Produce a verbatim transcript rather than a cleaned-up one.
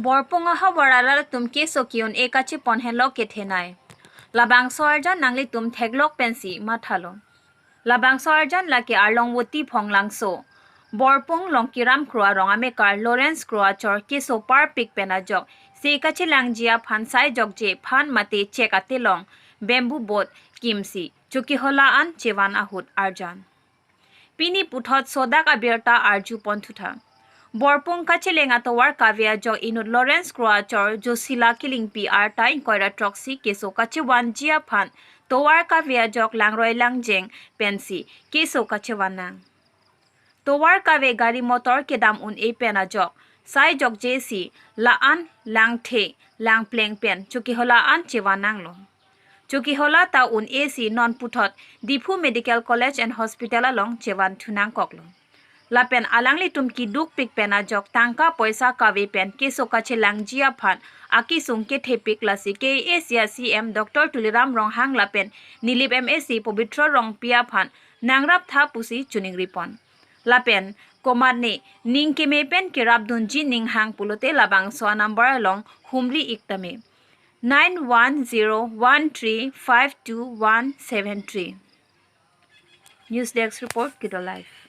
Borpung ahavar arat atum keso ke-un-e kachepon henlo kethenei. Labangso arjan nanglitum theklok pensi mathalo. Labangso arjan lake Arlongvoti Phonglangso, Borpung Longkiram Kro arong amekar Lawrence Kro achor keso parpik pen ajok se kachelangji aphan sai jokje phan mate chek atelong bamboo boat kimsi chokihola an chevan ahut arjan. Pini puthot sodak abirta arjupon thutha. Borpung kacheleng atovar kave ajok inut Lawrence Kro achor Josila Kilingpi arta ingkoi ra throksi keso kachevanji aphan tovar kave ajok langroi langjeng pensi keso kachevan nang. Tovar kave gari motor kedam un-e pen ajok sai jokje si la-an langthe langpleng pen chokihola an chevan nanglo. Chokihola ta un-e si non puthot Diphu Medical College and Hospital along chevan thunangkoklo. Lapen alanglitum kedukpik pen ajok tangka poisa kave pen keso kachelangji aphan akesung kethepik lasi K A A C a C M Doctor Tuliram Ronghang lapen Nilip M A C Pobitro Rongpi aphan nangraptha pusi chiningripon. Lapen komatne ning keme pen kerapdunji ning hang pulote labangso a-number along humri ik tame, nine one zero one three five two one seven three. News Desk Report, Kido Live.